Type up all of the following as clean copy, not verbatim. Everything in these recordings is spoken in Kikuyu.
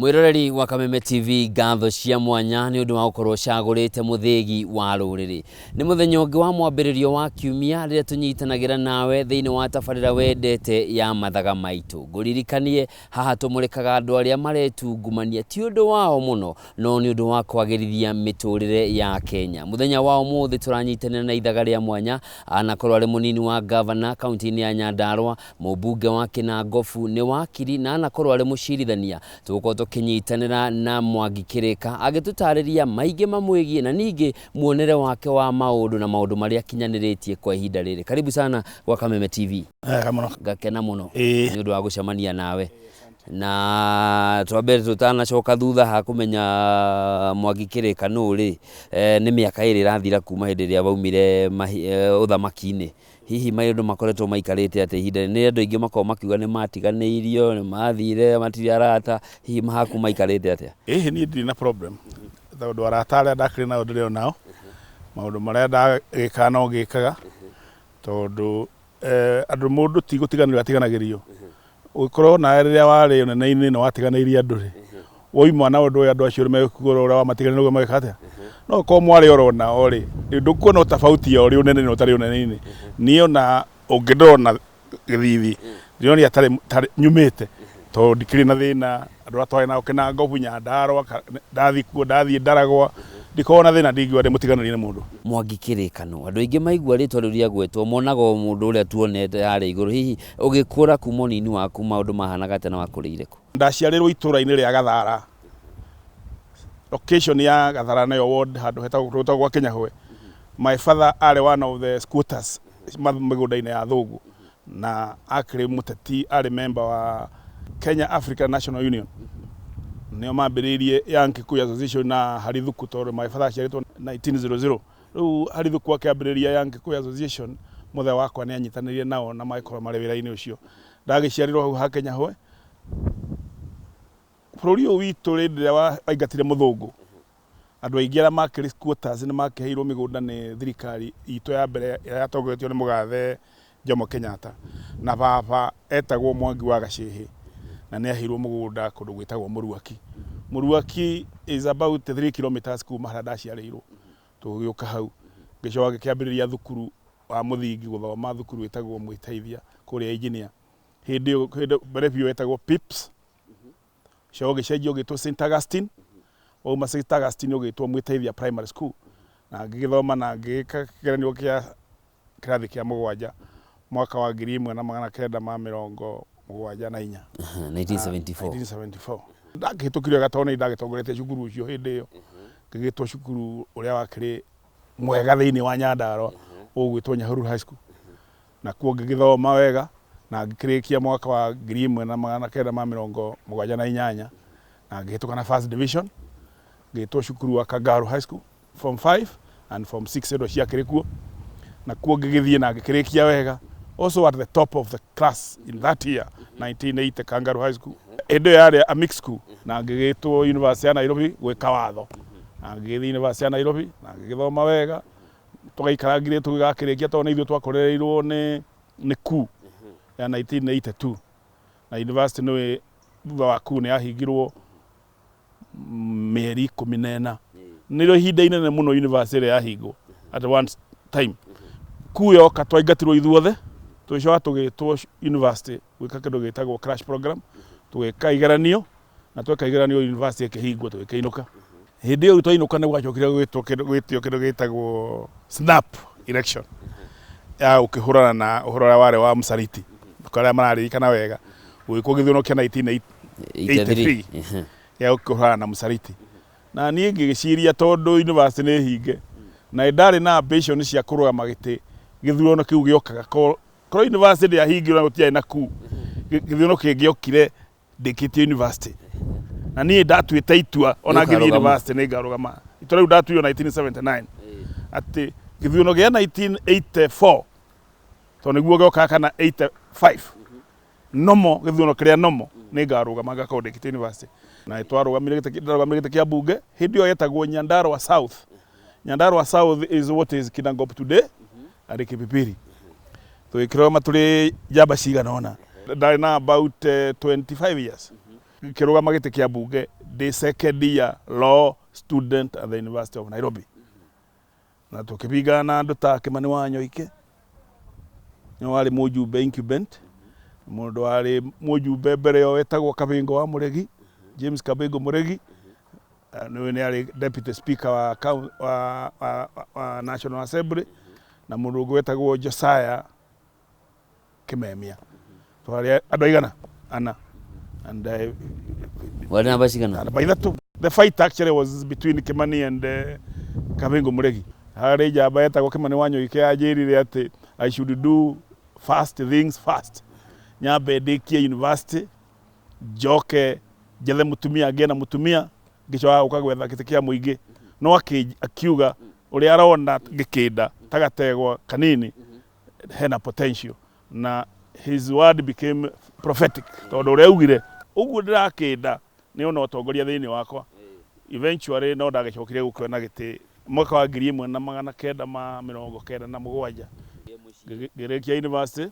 Mwĩroreri wa Kameme TV, ngatho cia mwanya nĩ ũndũ wa gũkorwo ũcagũrĩte mũthĩgi wa rũrĩrĩ. Nĩ mũthenya ũngĩ wa mwambĩrĩrio wa kiumia rĩrĩa tũnyitanagĩra nawe thĩinĩ wa tabarĩra wendete ya Mathaga Maitũ. Ngũririkanie haha tũmũrĩkaga andũ arĩa maretungumania ti ũndũ wao mũno no nĩ ũndũ wa kwagĩrithia mĩtũrĩre ya Kenya. Mũthenya wa ũmũthĩ tũranyitanĩra na ithaga rĩa mwanya anakorwo arĩ mũnini wa gavana kaunti-inĩ ya Nyandarua, mũmbunge wa Kinangofu nĩ wakiri na anakorwo arĩ mũcirithania. Tũgũkorwo tũkĩnyitanĩra na Mwangi Kĩrĩka agĩtũtarĩria maingĩ mamwĩgiĩ na ningĩ muonere wake wa maũndũ na maũndũ marĩa akinyanĩrĩtie kwa ihinda rĩrĩ. Karibu sana gwa Kameme TV. Wega mũno. Ngakena mũno Ĩĩ. nĩ ũndũ wa gũcemania nawe, na twambe tũtanacoka thutha ha kũmenya Mwangi Kĩrĩka nũ rĩ, nĩ mĩaka 2 ĩrathira kuma hĩndĩ ĩrĩa waumire ũthamaki-inĩ. Hihi maũndũ makoretwo maikarĩte atĩa ihinda rĩrĩ? Nĩ andũ aingĩ makoragwo makiuga nĩ matiganĩirio, nĩ mathire, matirĩ arata. Hihi mahaku maikarĩte atĩa? Ĩhĩ, niĩ ndirĩ na problem tondũ arata arĩa ndakĩrĩ nao ndĩrĩ o nao. Maũndũ marĩa ndagĩkaga no ngĩkaga tondũ andũ mũndũ ti gũtiganĩrio atiganagĩrio. Ũgĩkorwo nawe rĩrĩa warĩ ũnene-inĩ nĩ watiganĩirie andũ rĩ, woima na ũndũ ũyũ andũ acio mekuga ũrĩa wamatiganĩirie nĩguo magĩka atĩa? No okorwo mwarĩ oro nao rĩ, ndũkuona tofauti ya ũrĩ ũnene na ũtarĩ ũnene-inĩ. Niĩ ona ũngĩndora na gĩthithi ndĩronire tarĩ nyumĩte tondũ ndikĩrĩ na thĩna. Andũ arĩa twarĩ nao Kinangobu, Nyandarua, ndathiĩ kuo, ndathiĩ Ndaragwa, ndikoragwo na thĩna, ndingiuga ndĩ mũtiganĩrie nĩ mũndũ. Mwangi Kĩrĩkano, andũ aingĩ maigua rĩtwa rĩu rĩagwetwo monaga o mũndũ ũrĩa tuonete harĩa igũrũ. Hihi ũgĩkũra kuma ũnini waku maũndũ mahanaga atĩa na wakũrĩire kũ? Ndaciarĩrwo itũũra-inĩ rĩa Gathara, location ya Gathara nĩyo ward, handũ hetagwo gwĩtagwo gwa Kĩnyahwe. My father arĩ one of the squatters mĩgũnda-inĩ ya Thũngũ, na akĩrĩ mũteti, arĩ member wa Kenya African National Union. Nĩo mambĩrĩirie Young Kikuyu Association na Harithuku, tondũ my father aciarĩtwo 1900. Rĩu Harithuku akĩambĩrĩria Young Kikuyu Association, mũthee wakwa nĩ anyitanĩire nao na magĩkorwo marĩ wĩra-inĩ ũcio. Ndagĩciarĩrwo hau ha Kĩnyahwe. Bũrũri ũyũ witũ hĩndĩ ĩrĩa waingatire mũthũngũ, andũ aingĩ arĩa makĩrĩ squatters nĩ makĩheirwo mĩgũnda nĩ thirikari itũ ya mbere ĩrĩa yatongoretio nĩ mũgathe Jomo Kenyatta. Na baba etagwo Mwangi wa Gacĩhĩ na nĩ aheirwo mũgũnda kũndũ gwĩtagwo Mũruaki. Mũruaki is about 3 kilometers kuma harĩa ndaciarĩirwo. Tũgĩũka hau ngĩcoka ngĩkĩambĩrĩria thukuru wa mũthingi, gũthoma thukuru ĩtagwo Mwĩteithia kũrĩa Engineer. Hĩndĩ ĩyo, hĩndĩ mbere biũ yetagwo PIPS, ũcoka ũgĩcenjio ũgĩtwo St Augustine, wauma St Augustine ũgĩtwo Mwĩteithia Primary School, na ngĩgĩthoma na ngĩgĩka kĩgeranio kĩa kĩrathi kĩa mũgwanja mwaka wa 1974. 1974. 1974 ndakĩhĩtũkire wega tondũ nĩ ndagĩtongoretie cukuru ũcio hĩndĩ ĩyo. Ngĩgĩtwo cukuru ũrĩa wakĩrĩ mwega thĩinĩ wa Nyandarua ũgwĩtwo Nyahururu High School, na kuo ngĩgĩthoma wega na ngĩkĩrĩkia mwaka wa 1978 na ngĩhĩtũka na first division. Ngĩtwo cukuru wa Kangaru High School form 5 and form 6 ĩndo ciakĩrĩ kuo, na kuo ngĩgĩthiĩ na ngĩkĩrĩkia wega, also at the top of the class in that year 1980, Kangaru High School. Hĩndĩ ĩyo yarĩ a mixed school, na ngĩgĩtwo University ya Nairobi gwĩka watho, na ngĩgĩthiĩ University ya Nairobi na ngĩgĩthoma wega. Tũgaikarangire tũgĩgakĩrĩkia tondũ nĩ ithuĩ twakorereirwo nĩ coup ya 1982, na university nĩ thutha wa coup nĩ yahingirwo mĩeri 14. Nĩrĩo ihinda inene mũno university ĩrĩa yahingwo at one time. Coup yoka twaingatirwo ithuothe, tũgĩcoka tũgĩtwo university gwĩka kĩndũ gĩtagwo crash program. Tũgĩka igeranio, na tweka igeranio university ĩkĩhingwo, tũgĩkĩinũka. Hĩndĩ ĩyo twainũka nĩ gwacokire gwĩtio kĩndũ gĩtagwo snap election ya gũkĩhũrana na ũhoro ũrĩa warĩ wa mũcariti, arĩa mararirikana wega, gũgĩkwo gĩthurano kĩa 1983 gĩa gũkĩhũrana na mũcariti. Na niĩ ngĩgĩciria tondũ university nĩ hinge na nĩ ndarĩ na ambition cia kũrũgama gĩtĩ gĩthurano kĩu gĩokaga, korwo university ndĩahingirwo na gũtiarĩ na coup, gĩthurano kĩngĩokire ndĩkĩtie university, na niĩ ndatuĩte itua ona ngĩthiĩ Nĩũkarũgama. university nĩ ngarũgama. Itua rĩu ndatuire 1979 atĩ gĩthurano gĩa 1984 tondũ nĩguo gĩokaga kana 85 nomo, gĩthurano kĩrĩa nomo nĩ ngarũgama ngakorwo ndĩkĩtie university. Na nĩ twarũgamire gĩtĩ, ndarũgamire gĩtĩ kĩa mbunge hĩndĩ ĩyo yetagwo Nyandarua South. Nyandarua South is what is Kinangop today and Kipipiri. Tũgĩkĩrũgama tũrĩ njamba cigana ũna. Ndarĩ na about 25 years. Ngĩkĩrũgama gĩtĩ kĩa mbunge ndĩ second year law student at the University of Nairobi. Na tũkĩbingana na andũ ta Kĩmani wa Nyoike, nĩwe warĩ mũjumbe incumbent, mũndũ warĩ mũjumbe mbere ĩyo wetagwo Kabingo wa Mũregi, James Kabingo Mũregi, nĩwe nĩ arĩ deputy speaker wa National Assembly, na mũndũ ũngĩ wetagwo Josiah Kimemia. Twarĩ andũ aigana ana and Warĩ namba cigana? Namba ithatũ. The fight actually was between Kimani and Kabingo Muregi. Harĩ njamba yetagwo Kimani Wanyoike yanjĩrire atĩ I should do fast things fast. Nyambe ndĩkie university, njoke njethe mũtumia, ngĩe na mũtumia, ngĩcoka gũka gwetha gĩtĩ kĩa mũingĩ. No akiuga ũrĩa arona ngĩkĩnda ta gategwa kanini hena potential, na his word became prophetic, tondũ ũrĩa augire ũguo ndĩrakĩnda nĩ ona ũtongoria thĩinĩ wakwa. Eventually no ndagĩcokire gũkĩona gĩtĩ mwaka wa 1997. Ngĩrĩkia university,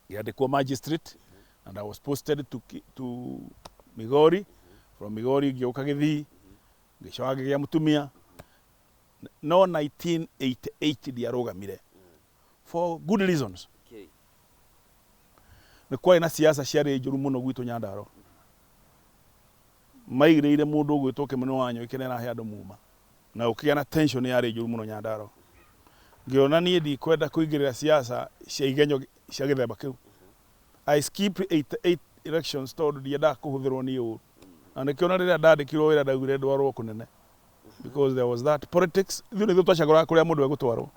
ngĩandĩkwo magistrate and I was posted to Migori. From Migori ngĩũka Gĩthii, ngĩcoka ngĩgĩa mũtumia. No 1988 ndiarũgamire for good reasons. Nĩ kwarĩ na siasa ciarĩ njũru mũno gwitũ Nyandarua. Maigĩrĩire mũndũ ũgwĩtwo Kĩmani wa Nyoike nĩ arahe andũ muma, na gũkĩgĩa na tension yarĩ njũru mũno Nyandarua. Ngĩona niĩ ndikwenda kũingĩrĩra siasa cia igenyo cia gĩthemba kĩu. I skipped 88 elections tondũ ndiendaga kũhũthĩrwo niĩ ũru, na nĩkĩo na rĩrĩa ndandĩkirwo wĩra ndaugire ndwarwo kũnene, because there was that politics. Ithuĩ nĩthuĩ twacagũraga kũrĩa mũndũ egũtwarwo.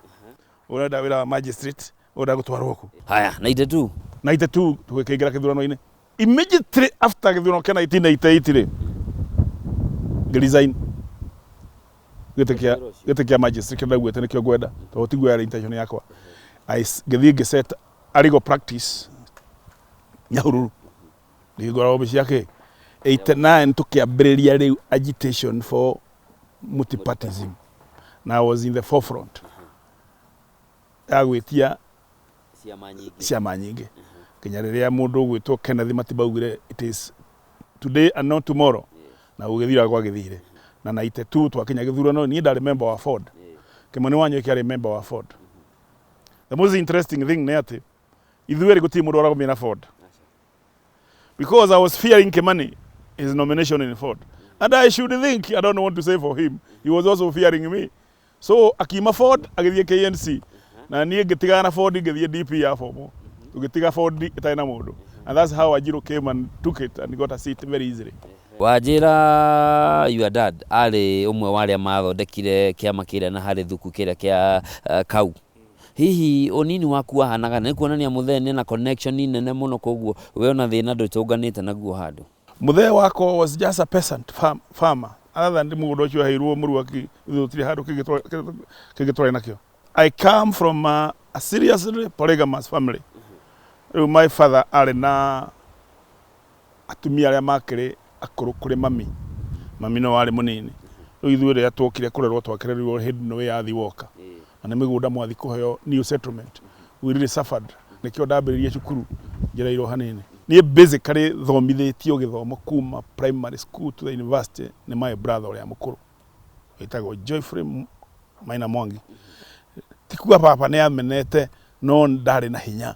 Ũrenda wĩra wa magistrate, ũrenda gũtwarwo kũ? Haya, 92. 92 tũgĩkĩingĩra kĩthurano-inĩ. Immediately after gĩthurano kĩa 1988 rĩ, ngĩresign gĩtĩ kĩa magistrate kĩrĩa ndaugĩte nĩkĩo ngwenda, tondũ tiguo yarĩ intention yakwa. Ngĩthiĩ ngĩset a legal practice Nyahururu, ngĩhingũra obici ya kĩ 89, tũkĩambĩrĩria rĩu agitation for multipartyism, na I was in the forefront ya gwĩtia ciama nyingĩ. Ciama nyingĩ, nginya rĩrĩa mũndũ ũgwĩtwo Kenneth Matiba augire, "It is today and not tomorrow," na gũgĩthira gwagĩthire. Na 92 twakinya gĩthurano, niĩ ndarĩ member wa Ford, Kĩmani Wanyoike arĩ member wa Ford. The most interesting thing nĩ atĩ ithuĩ erĩ gũtirĩ mũndũ waragomire na Ford, because I was fearing Kimani, his nomination in Ford, and I should think, I don't want to say for him, he was also fearing me. So akiuma Ford agĩthiĩ KNC, na niĩ ngĩtigana na Ford ngĩthiĩ DP ya fomo, tũgĩtiga Ford ĩtarĩ na mũndũ, and that's how Wanjiru came and took it and got a seat very easily. Wanjĩra your dad arĩ ũmwe wa arĩa mathondekire kĩama kĩrĩa na harĩ thuku kĩrĩa kĩa kau. Hihi ũnini waku wahanaga? Nĩ kuonania mũthee nĩ na connection nene mũno, koguo we ona thĩna ndũtũnganĩte naguo handũ. Mũthee wakwa was just a peasant farmer. Other than mũgũnda ũcio aheirwo Mũruaki, ithuĩ gũtirĩ handũ kĩngĩ twarĩ nakĩo. I come from a seriously polygamous family. Rĩu my father arĩ na atumia arĩa makĩrĩ akũrũ kũrĩ mami. Mami no warĩ mũnini. Rĩu ithuĩ rĩrĩa tuokire kũrerwo, twakĩrerirwo hĩndĩ ĩno wĩyathi woka, na nĩ mĩgũnda mwathi kũheo, new settlement. We really suffered. Nĩkĩo ndambĩrĩirie cukuru njereirwo hanini. Niĩ basically thomithĩtio gĩthomo kuma primary school to the university nĩ my brother ũrĩa mũkũrũ wĩtagwo Joyfrey Maina Mwangi. Ti kuga baba nĩ amenete, no ndarĩ na hinya.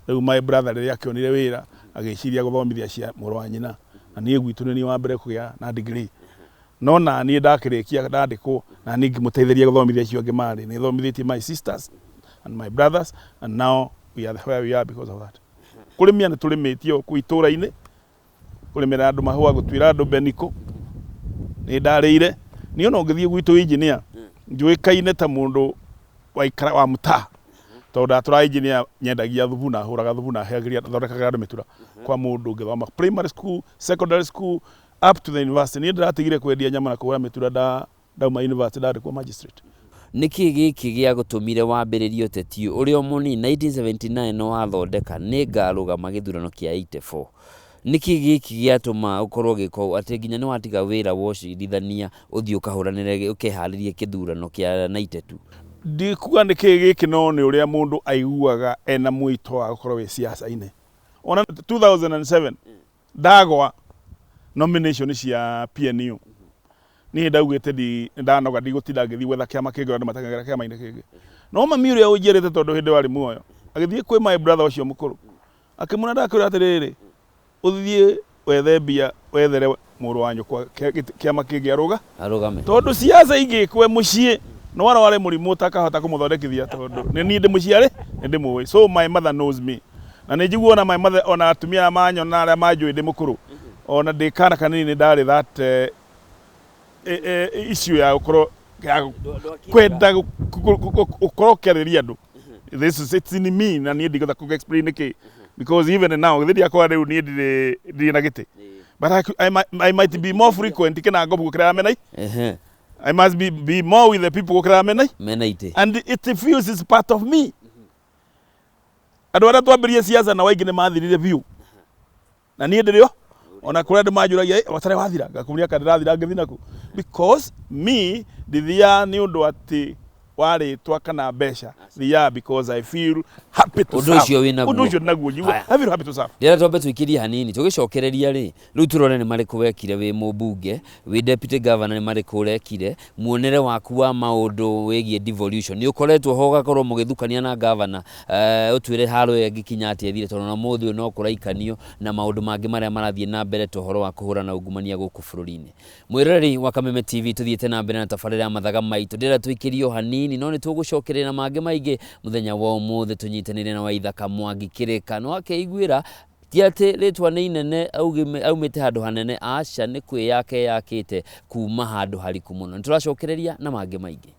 Rĩu my brother rĩrĩa akĩonire wĩra, agĩciria gũthomithia cia mũrũ wa nyina, na niĩ gwitũ nĩ niĩ wa mbere kũgĩa na degree. No na niĩ ndakĩrĩkia ndandĩkwo, na niĩ ngĩmũteithĩria gũthomithia acio angĩ marĩ. Nĩ thomithĩtie my sisters and my brothers, and now we are where we are because of that. Kũrĩmia nĩ tũrĩmĩtio kũu itũũra-inĩ, kũrĩmĩra andũ mahũa, gũtuĩra andũ mbenikũ, nĩ ndarĩire. Niĩ ona ũngĩthiĩ gwitũ engineer, njũĩkaine ta mũndũ waikara wa mũtaa, tondũ ndatũraga engineer, nyendagia thubu na hũraga thubu na heagĩria, thondekagĩra andũ mĩtura kwa mũndũ ngĩthoma primary school, secondary school, up to the university. Niĩ ndĩratigire kwendia nyama na kũhũra mĩtura ndauma university ndandĩkwo magistrate. Nĩkĩ gĩkĩ gĩagũtũmire wambĩrĩrie ũteti ũrĩ o mũnini? 1979 nĩ wathondeka nĩ ngarũgama gĩthurano kĩa 84. Nĩkĩ gĩkĩ gĩatũma ũkorwo ũgĩka ũũ atĩ nginya nĩ watiga wĩra wa ũcirithania ũthiĩ ũkahũranĩre, ũkeharĩrie kĩthurano kĩa 92? Ndikuga nĩ kĩĩ gĩkĩ, no nĩ ũrĩa mũndũ aiguaga ena mwĩto wa gũkorwo wĩ siasa-inĩ. Ona 2007 ndagwa Nomination cia PNU, niĩ ndaugĩte ndanoga, ndigũtinda ngĩthiĩ gwetha kĩama kĩngĩ, andũ matakagera kĩama-inĩ kĩngĩ. No mami ũrĩa ũnjiarĩte, tondũ hĩndĩ ĩyo arĩ muoyo, agĩthiĩ kwĩ my brother ũcio mũkũrũ, akĩmwĩra, ndakwĩra atĩrĩrĩ, ũthiĩ wethe mbia, wethere mũrũ wa nyũkwa kĩama kĩngĩ arũga. Arũgame. Tondũ siasa ingĩkwe mũciĩ no arware mũrimũ ũtakahota kũmũthondekithia, tondũ nĩ niĩ ndĩmũciarĩ, nĩ ndĩmũĩ. So my mother knows me, na nĩ njiguaga ona my mother, ona atumia arĩa manyona, arĩa manjũĩ ndĩ mũkũrũ, ona ndĩ kana kanini, nĩ ndarĩ that issue ya gũkorwo ya kwenda gũkorwo ũkĩarĩria andũ. This is, it's in me, na niĩ ndigũtha kũ explain nĩkĩ, because even now githĩ ndiakora rĩu niĩ ndirĩ na gĩtĩ, but I might be more frequent kĩnangobu gũkĩra menai. I must be more with the people gũkĩra menai. Mena itĩ. And it feels it's part of me. Andũ arĩa twambĩrie siasa na waingĩ nĩ mathirire biũ, na niĩ ndĩrĩ o ona kũrĩa andũ manjũragia, "Eh, watarĩ wathira?" Ngakũria kana ndĩrathira ngĩthi naku, because me ndithiaga nĩ ũndũ atĩ warĩtwa kana mbeca, thiaga because I feel happy to Ũndũ serve. Ũcio wĩnaguo. Ũndũ ũcio naguo njigua. Haya. I feel happy to serve. Ndĩrenda twambe tũikĩrie hanini tũgĩcokereria rĩ, rĩu tũrore nĩ marĩkũ wekire wĩ mũmbunge, wĩ deputy governor, nĩ marĩkũ ũrekire, muonere waku wa maũndũ wĩgiĩ devolution, nĩ ũkoretwo ho ũgakorwo mũgĩthukania na governor, ũtwĩre haro ĩyo ĩngĩkinya atĩa ĩthire, tondũ ona mũthĩ ũyũ no kũraikanio na maũndũ mangĩ marĩa marathiĩ na mbere ta ũhoro wa kũhũrana ungumania gũkũ bũrũri-inĩ. Mwĩroreri wa Kameme TV, tũthiĩte na mbere na tabarĩra ya mathaga maitũ. Ndĩrenda tũikĩrie o hanini, no nĩ tũgũcokereria na mangĩ maingĩ mũthenya wa ũmũthĩ, tũnyitanĩire na Waithaka Mwangi Kĩrĩka. Nĩ wakĩiguĩra, ti atĩ rĩtwa nĩ inene aumĩte handũ hanene, aca, nĩ kwĩyaka eyakĩte kuma handũ hariku mũno. Nĩ tũracokereria na mangĩ maingĩ.